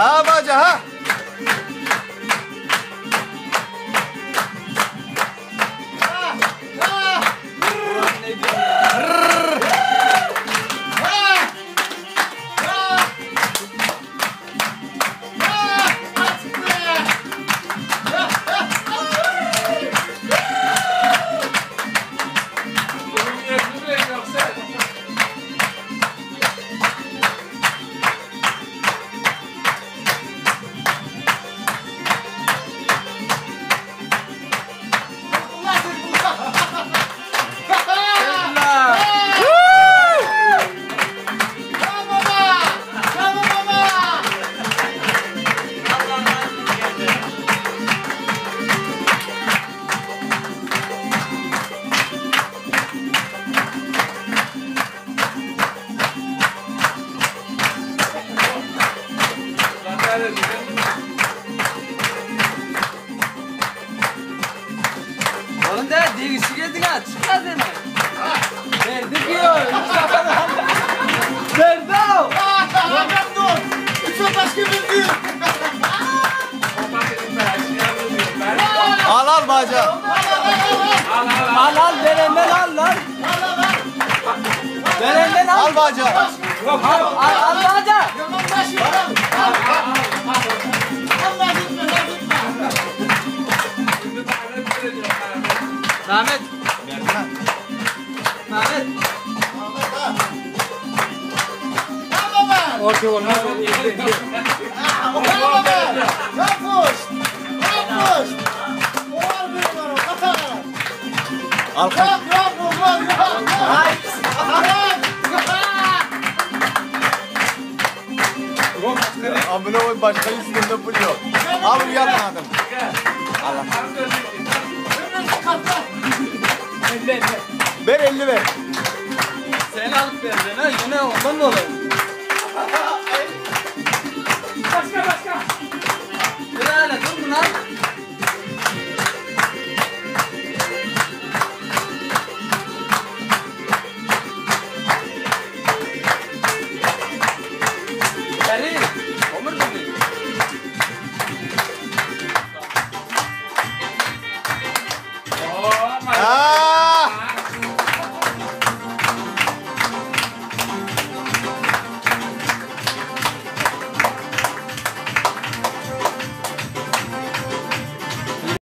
Ha baja ha. Oğlum da degişi geldin ha. Çık lan seni. Verdik yo. Verdi o. Al al baca. Al al verenden al lan. Verenden al. Al baca. Al al al baca. Mehmet. Mehmet. Okey olmaz. Al kaç. Amına koyayım başka üstünde pul yok. Al uyatmadım. Ver 50 ver. Sen alıp vereceksin ha. Yine ondan dolayı.